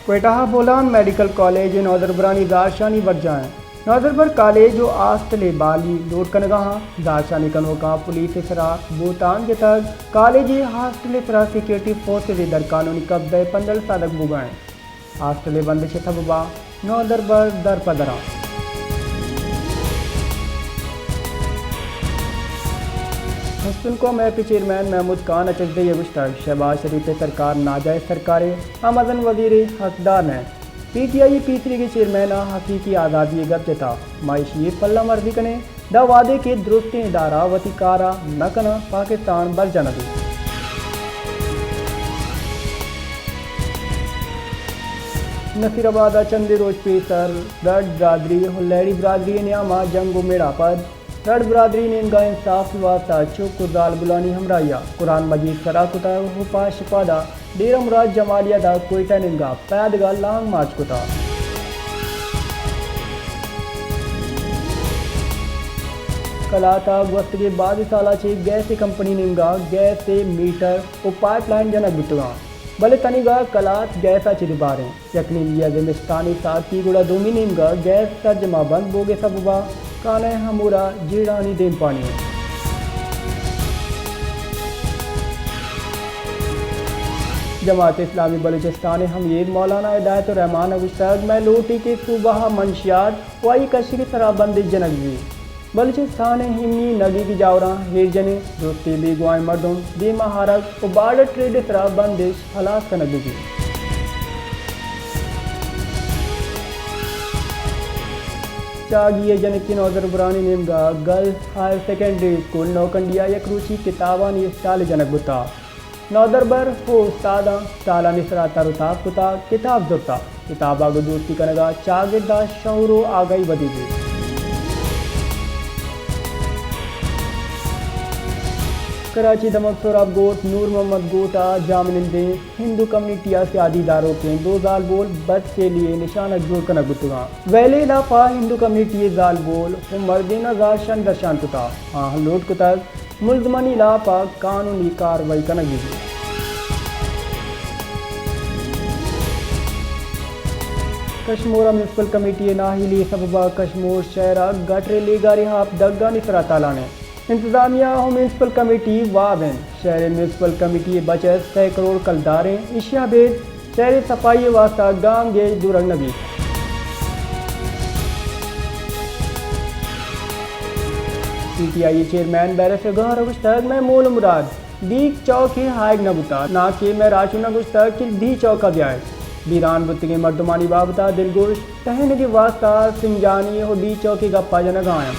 کوئٹہ ء Bolan medical college ء نودربرانی زہرشانی برجاہ انت۔ نودربر کالج و ہاسٹل ء بحالی لوٹ کنگا آں۔ زہرشانی کنوکاں پولیس ء سرا بہتان جتگ۔ کالج ء ہاسٹل ء سرا سیکورٹی فورسز ء درقانونی قبضہ ء پندل سادگ بوگا انت۔ ہاسٹل ء بندش ء سببا نودربر در پہ در آں۔ پشتونخوا میپ ء چیئرمین محمود خان اچ ایس ڈی ء گوشتگ، شہباز شریف ء سرکار ناجائز سرکارے، ہم مزن وزیر ء حقدار نہ انت۔ پی ٹی آئی ء پیسریگیں چیئرمین ء حقیقی آزادی ء گپ جتا، ما ایشی ء پلہ مرزی کنیں، داں وہدے کہ درستیں ادارہ وتی کار ء نہ کناں، پاکستان برجاہ نہ بیت۔ نصیر آباد ء چندے روچ پیسر رڈ برادری و لہڑی برادری ء نیام ء جنگ و میڑ ء پد رڈ برادری نیمگا انصاف ء واستا چک و زالبولانی ہمراہی ء قرآن مجید سرا کتگ و پاش پادا ڈیرہ مراد جمالیہ دا کوئٹہ نیمگا پیادگا لانگ مارچ کتا۔ کلات ء گوستگیں بازیں سالا چہ گیس کمپنی نیمگا گیس میٹر و پائپ لائن جنگ بوتگاں، بلے تنیگا کلات گیس ء چہ دیباریں۔ یک نیمگی ء زمستانی ساعتی گڑا دومی نیمگا گیس سرجما بند بوگ ء سببا کانہ ہمورا جیڑھانی دیمپانی انت۔ جماعت اسلامی بلوچستان ء امیر مولانا ہدایت الرحمان ء گوشتگ، مئے لوٹی کہ صوبہ ء منشیات و آئی کشگ ء سرا بندش جنگ بیت۔ بلوچستان ء ایمنی نگیگی جاوراں ایر جنیں، درستیں بیگواہیں مردم دیما آرگ و بارڈر ٹریڈ ء سرا بندش ہلاس کنگ بہ بیت۔ چاگی ء جنکیں نودربرانی نیمگا girls higher secondary school Nokkundi ء یک روچی کتابانی اسٹال جنگ بوتا۔ نودربر و استاداں اسٹالانی سرا تر و تاب کتا، کتاب زرتا۔ کتاب ء گوں دوستی کنگ ء چاگرد ء شعور و آگاہی ودی بیت۔ کراچی دمگ سہراب گوٹ نور محمد گوٹ ء جاہ منندیں ہندو کمیونٹی ء سیادی داروکیں دو زالبول بدفعلی ء نشانگ جوڑ کنگ بوتگاں۔ ویلے علاقہ ء ہندو کمیونٹی ء زالبول و مردین ء زہرشانی درشان کتا۔ آہاں لوٹ کتگ ملزمانی ہلاپ ء قانونی کاروائی کنگ بہ بیت۔ کشمور ء میونسپل کمیٹی ء نااہلی ء سبب ء کشمور شہر ء گٹر ء لیگاریں آپ دگانی سرا تالان انت۔ انتظامیہ ء میونسپل کمیٹی واب انت۔ شہر ء میونسپل کمیٹی ء بچت سئے کروڑ کلدار انت، ایشی ء ابید شہری صفائی ء واستہ گامگیج زورگ نہ بیت۔ پی ٹی آئی ء چیئرمین بیرسٹر گوہر ء گوشتگ، مئے مول ء مراد دیگ چوک ء آیگ نہ بوتگ، ناں کہ مئے راہشون ء گوشتگ کہ ڈی چوک ء بیائیت۔ بیران بوتگیں مردمانی بابت ء دلگوش ٹہینگ ء واستہ سنجانی ء ڈی چوک ء گپ ء جنگ ء آیاں۔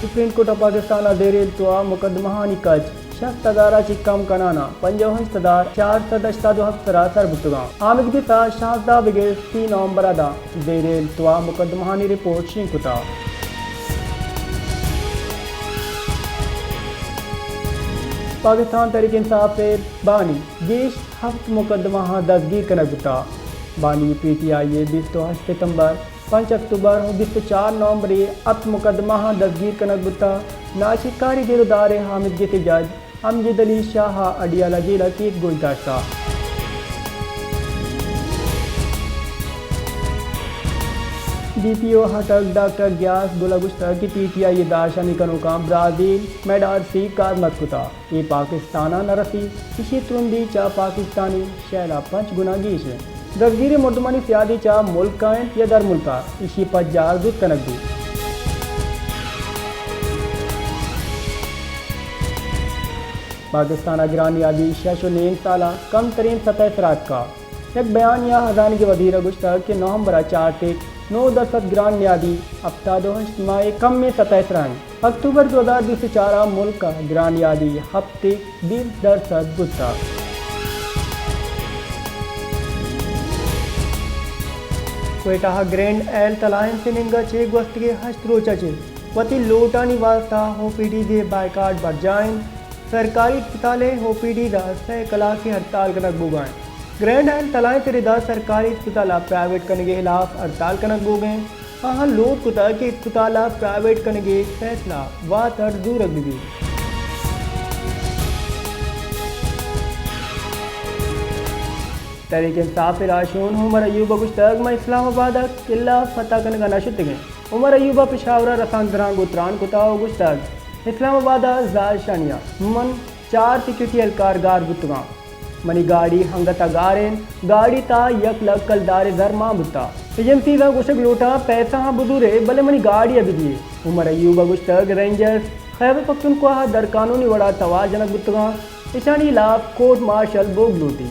سپریم کورٹ ء پاکستان ء زیر التوا مقدمہانی کچ شست ہزار ء چہ کم کنان ء پنجاہ و ہشت ہزار چار سد ہشتاد و ہفت سرا سر بوتگاں۔ آمدگس ء شانزدہ بگر سی نومبر ء داں زیر التوا مقدمہانی رپورٹ شنگ کتگ۔ پاکستان تحریک انصاف ء بانی گیش ہفت مقدمہ آں دزگیر کنگ بوتگ۔ بانی پی ٹی آئی ء بیست و ہشت ستمبر، پنچ اکتوبر و بیست و چار نومبر ء ہپت مقدمہ آں دزگیر کنگ بوتگ۔ ناشرکاری گرودار ء آمدگس ء جج امجد علی شاہ ء اڈیالہ جیل ء کیس گوش داشتگ۔ ڈی پی او ہٹک ڈاکٹر گیاس گل ء گوشتگ کہ پی ٹی آئی ء داشانی کنوکاں برازیل میڈارسی کارمرز کتگ۔ اے پاکستان ء نہ رسیت، ایشی ء ترندی چہ پاکستانی شیل ء پنچ گنا گیش انت۔ دزگیریں مردمانی سیادی چہ ملک ء انت یا در ملک ء، ایشی ء پجار زوت کنگ بیت۔ پاکستان ء گران نیادی شش و نیم سال ء کم ترین سطح ء سرا اتکگ۔ یک بیانیہ ء ہزانگی وزیر ء گوشتگ کہ نومبر ء چار تک نو درسد گران نیادی ہپتاد و ہشت ماہ ء کمیں سطح ء سرا انت۔ اکتوبر دو ہزار بیست و چار ء ملک ء گران نیادی ہپت تک بیست درسد بوتگ۔ کوئٹہ ء گرینڈ ایلتھ الائنس ء نیمگ ء چہ گوستگیں ہشت روچ ء چہ وتی لوٹانی واستہ او پی ڈیز ء بائیکاٹ برجاہ انت۔ سرکاری اسپتال ء او پی ڈیز ء سئے کلاکے ہڑتال کنگ بوگ ء انت۔ گرینڈ ایلتھ الائنس ء ردا سرکاری اسپتال ء پرائیویٹ کنگ ء ہلاف ہڑتال کنگ بوگ ء انت۔ آہاں لوٹ کتگ کہ اسپتال ء پرائیویٹ کنگ ء فیصلہ واتر زورگ بہ بیت۔ تحریک انصاف ءِ راہشون عمر ایوب ءَ گوشتگ، من اسلام آباد ءَ قلعہ فتح کنگ ءَ نہ شتگیں۔ عمر ایوب ءَ پشاور ءَ رسانکدراں گوں تران کت ءُ گوشتگ، اسلام آباد ءَ زاہشانی ءَ من چار سیکورٹی اہلکار گار بوتگاں۔ منی گاڑی انگت ءَ گار انت، گاڑی تہا یک لکھ کلدار ءِ زر مان بوتگ۔ ایجنسیزاں گوشگ لوٹاں، پیسہ آں بزورے، بلے منی گاڑی ءَ بدیے۔ عمر ایوب ءَ گوشتگ، رینجرز خیبر پختونخوا ءَ درقانونی وڑ ءَ توار جنگ بوتگاں، اشانی ہلاپ کورٹ مارشل بوگ لوٹی۔